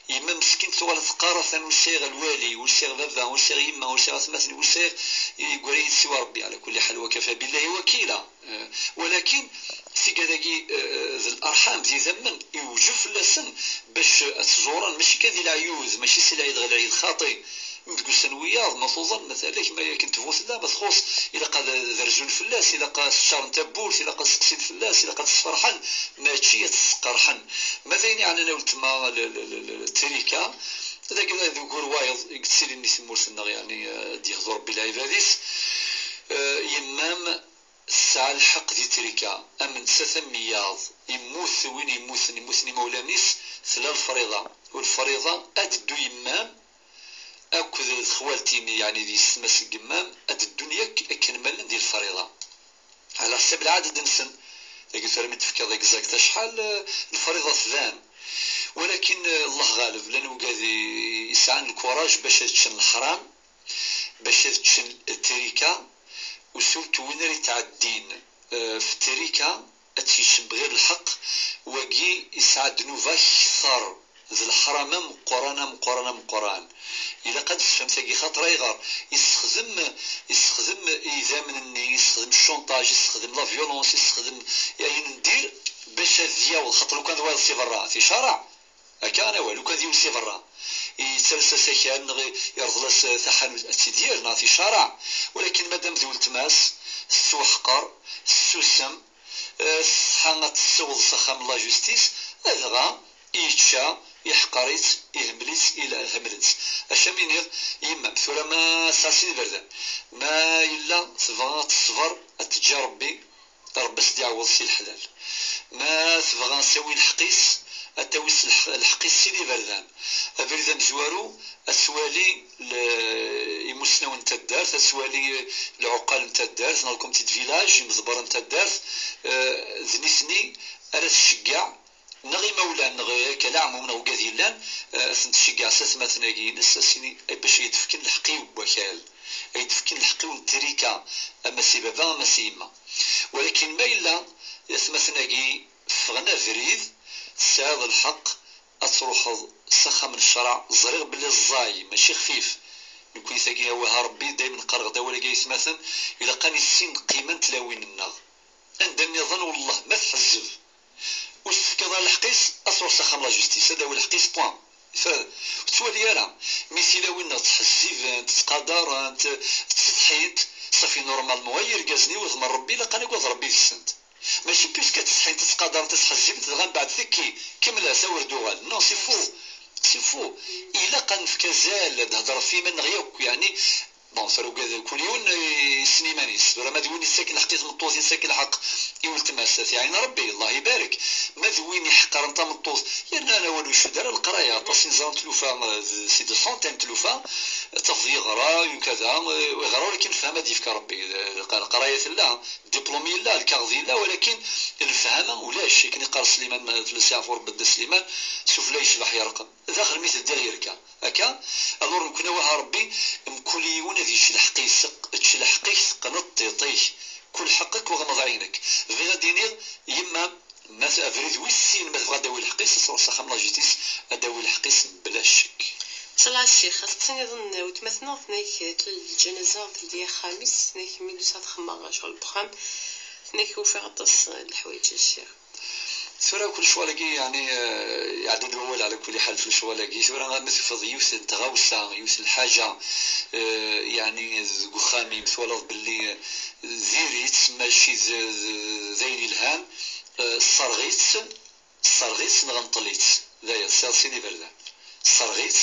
Yemma meskint tuɣal teqqar: "Atan ur sɛiɣ lwali, ur sɛiɣ baba, ur sɛiɣ yemma, ur sɛiɣ atmaten, ur sɛiɣ, yeggra-yi-d siwa Ṛebbi." Ɛla kulli ḥal, wa kafa billahi wakila. Eh, walakin tigad-agi, eh, d larḥam, d idammen, iwjeb fell-asen bac ad tt-ẓuren, mačči kan di leɛyud, mačči si lɛid ɣer lɛid, xaṭi. Mi deg ussan wiyaḍ, ma tuḍen, ma terra-k, ma akken tebɣu tella, ma txuṣ, ilaq ad, ad rzun fell-as, ilaq ad s-ččaren tawwurt, ilaq ad seqsin fell-as, ilaq ad s-ferḥen, mačči ad s-qerḥen. Ma d ayen yeɛnan a weltma l-, l-, l-, l-, trika, d agi d ugur wayeḍ i yettilin i tmurt-nneɣ, yeɛni, eh, ad d-yehdu Ṛebbi lɛibad-is. Eh, yemma-m tesɛa lḥeqq di trika, am nettat am wiyaḍ, yemmut win yemmuten, mmuten imawlan-is, tella lefriḍa. U lefriḍa ad d-teddu yemma-m akked texwalt-im, yeɛni d yessetma-s n yemma-m, ad d-ddun yakk akken ma llan di lefriḍa. Ɛla ḥsab lɛaded-nsen. Dagi tura mi d-tefkiḍ exact acḥal, eh, lefriḍa tban. Walakin, eh, Allah ɣaleb, llan wigad i, yesɛan lkuraj bac ad ččen leḥram, bac ad ččen trika, u surtout win ara yetɛeddin, eh, f trika, ad tt-yeččen bɣir lḥeqq, wagi yesɛa ddnuba akter, d leḥram ameqqran, ameqqran, ameqqran. Ilaq ad d-tefhem tagi, xaṭer ayɣer? Yessexdem, yessexdem idammen-nni, yessexdem cchonṭaj, yessexdem la violence, yessexdem ayen n dir bac ad yaweḍ, xaṭer lukan d wayeḍ si berra, ticareɛ. Akka ara awal, lukan d yiwen si berra, yettales-as akal neɣ yerḍel-as taḥanut, ad tt-id-yerr neɣ ticareɛ. Walakin madam d weltma-s, tettwaḥqer, tessusem, eh, tesɛa ad tessiweḍ s axxam n la justice, adɣa yečča, iḥqer-itt, ihemmel-itt, ila-, hemmlen-tt. Acu am iniɣ, yemma-m tura ma tesɛa sin iberdan, ma yella tebɣa ad teṣber, ad teǧǧa Ṛebbi, Ṛebbi ad s-d-iɛewweḍ si leḥlal. Ma tebɣa ad tawi lḥeqq-is, ad tawi s lḥ-, lḥeqq-is sin iberdan. Abrid amezwaru, ad twali l-, imusnawen n taddart, ad twali lɛuqqal n taddart, neɣ le comité de village, imḍebbren n taddart, eh, d nitni ara tceggeɛ, neɣ imawlan, neɣ akka leɛmum, neɣ ugad yellan, eh, ad ten-tceggeɛ s atmaten-agi-ines, ad s-tini, eh, bac ay d-fken lḥeqq-iw n wakal, ay d-fken lḥeqq-iw n trika, ama si baba, ama si yemma. Walakin ma yella atmaten-agi ffɣen abrid, tesɛiḍ lḥeqq ad truḥeḍ s axxam n ccṛeɛ. Ẓriɣ belli ẓẓay, mačči xfif. Nekkni tagi, awah a Ṛebbi, daymen qqareɣ-d awal-agi, aytmaten, ilaq ad nissin lqima n tlawin-nneɣ. Anda nniḍen, wellah, ma tḥezzeb, ur s-tefkiḍ ara lḥeqq-is, ad truḥ s axxam la justice, ad d-tawi lḥeqq-is, point. Ur tettwali ara. Mi tilawin-nneɣ ttḥezzibent, ttqadarent, ttsetḥint, safi normalement, ay irgazen i wudem n Ṛebbi, ilaq ad nagad Ṛebbi deg-sent. Mačči puisque ttsetḥint, ttqadarent, ttḥezzibent, dɣa mbeɛd tekki, kemmel-as, awer d-uɣal. Non, c'est faux. C'est faux. Ilaq ad nefk azal, ad d-hedreɣ f yiman-nneɣ yakk, yeɛni, bon, tura ugad, kul yiwen, eh, yessen iman-is. Tura ma d win yettaken lḥeqq i tmeṭṭut, yettaken lḥeqq i weltma-s, ad t-iɛin Ṛebbi, Allah ibarek. Ma d win iḥeqren tameṭṭut, yerna awal ur icudd ara leqraya, aṭas i neẓra n tlufa, eh, d, c'est des centaines n tlufa, tafeḍ yeɣra, yunkada, eh, yeɣra, walakin lefhama ad d-yefk Ṛebbi, eh, leqraya tella, diplôme yella, lkaɣeḍ yella, walakin lefhama ulac, akken iqqar Sliman, fell-as yeɛfu Ṛebbi Dda Sliman, sufella yecbeḥ yerqem. Daxel mi teddiḍ yerka. Akka, alors nekkni awah a Ṛebbi, mkul yiwen ad yečč lḥeqq-is, ečč lḥeqq-ik, teqqneḍ tiṭ-ik. Kul ḥeqq-ik waɣmeḍ ɛinek. Bɣiɣ ad d-iniɣ, yemma, ma t-, abrid wis sin, ma tebɣa ad d-tawi lḥeqq-is, ad truḥ s axxam la justice, ad d-tawi lḥeqq-is mebla ccek. Ṣṣala a ccix, asteqsi nniḍen, weltma-tneɣ tenna-k tlal lǧanaza teldi axxam-is, tenna-k mi d-tusa txemmeɣ ccɣel n wexxam, tenna-k ufiɣ aṭas n leḥwayeǧ a ccix. Tura kul ccɣel-agi, yeɛni, eh, iɛedda-d wawal ɛla kulli ḥal f lecɣal-agi. Tura ma tufiḍ yiwet n tɣawsa, yiwet n lḥaǧa, eh, yeɛni deg uxxam-im twalaḍ belli, eh, diri-tt mačči d, d, d ayen ilhan, eh, sserɣ-itt, sserɣ-itt neɣ nṭel-itt. D aya, tesɛiḍ sin iberdan. Sserɣ-itt,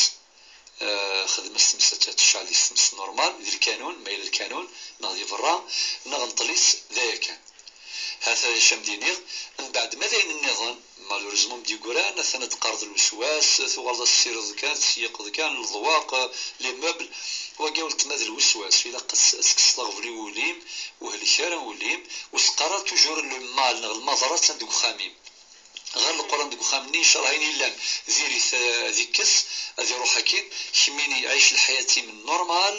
eh, xdem-as tmes, ad tecɛel-itt tmes normal, di lkanun, ma yella lkanun, neɣ di berra, neɣ nṭel-itt, d aya kan. Hata acu am d-iniɣ, mbeɛd ma d ayen nniḍen, malheureusement m-d-yeggran, atan ad d-qqareḍ lweswas, tuɣaleḍ ad tessirdeḍ kan, ttseyyiqeḍ kan, leḍwaq, les meubles, wagi a weltma d lweswas, ilaq ad s-, ad tekkseḍ aɣbel i wul-im, ur hellik ara ul-im, ur s-qqar ara toujours le mal neɣ lmaḍerra attan deg uxxam-im. Ɣer Leqran deg uxxam-nni, ncalleh ayen yellan diri-t, eh, ad ikkes, ad iruḥ akkin. Kemmini ɛic lḥayat-im normal,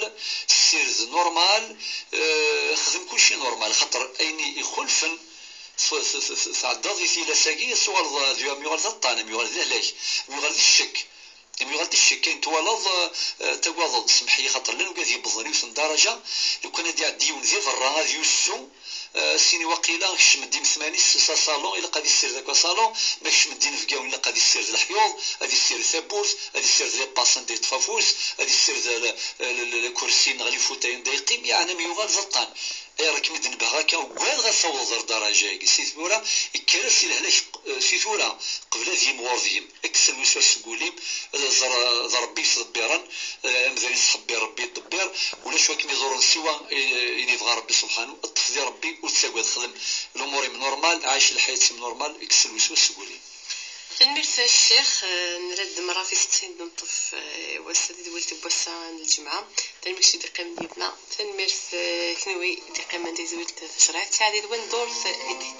ssired normal, eh, xdem kulci normal, xaṭer ayen i ixulfen t-, t-, t-, tɛeddaḍ di tilas-agi, ad tuɣaleḍ d, am yuɣal d aṭṭan, am yuɣal d lehlak, am yuɣal d ccek. Am yuɣal d ccek, ayen twalaḍ, eh, tagadeḍ, semmeḥ-iyi xaṭer llan wigad yewwḍen yiwet n ddaraja, lukan ad iɛeddi yiwen di berra ad yussu, eh, sin i waqila kecmen-d imesman-is s asalon, ilaq ad issired akk asalon, ma kecmen-d inebgawen ilaq ad issired leḥyuḍ, ad issired tawwurt, ad issired les passes anda yeṭṭef afus, ad issired, eh, le, le, le, le kursi neɣ les fauteuils anda yeqqim, yeɛni am yuɣal d aṭṭan. Ayɣer akken i d-nebbeɣ akka, ugadeɣ ad tawḍeḍ ar ddaraja-agi. Si tura, kker-as i lehlak, eh, si tura, qbel ad yimɣur deg-m. Kkes lweswas seg wul-im, d, d Ṛebbi yettḍebbiren, eh, amdan yettxebbir, Ṛebbi yettḍebbir, ulac wa kem-iḍurren siwa, eh, ayen yebɣa Ṛebbi subḥanu, ṭṭef di Ṛebbi, ur ttagad, xdem lumuṛ-im normal, ɛic lḥayat-im normal, kkes lweswas seg wul-im. Tanemmirt a Ccix, eh, nra-d merra tiseqsiyin d-neṭṭef, eh, wass-a, tadwilt n wass-a n lǧemɛa. Tanemmirt i d-iqqimen yid-neɣ. Tanemmirt, eh, kenwi i d-iqqimen di tedwilt tacriɛt. Sɛad i d-wen ddurt, eh, i d-,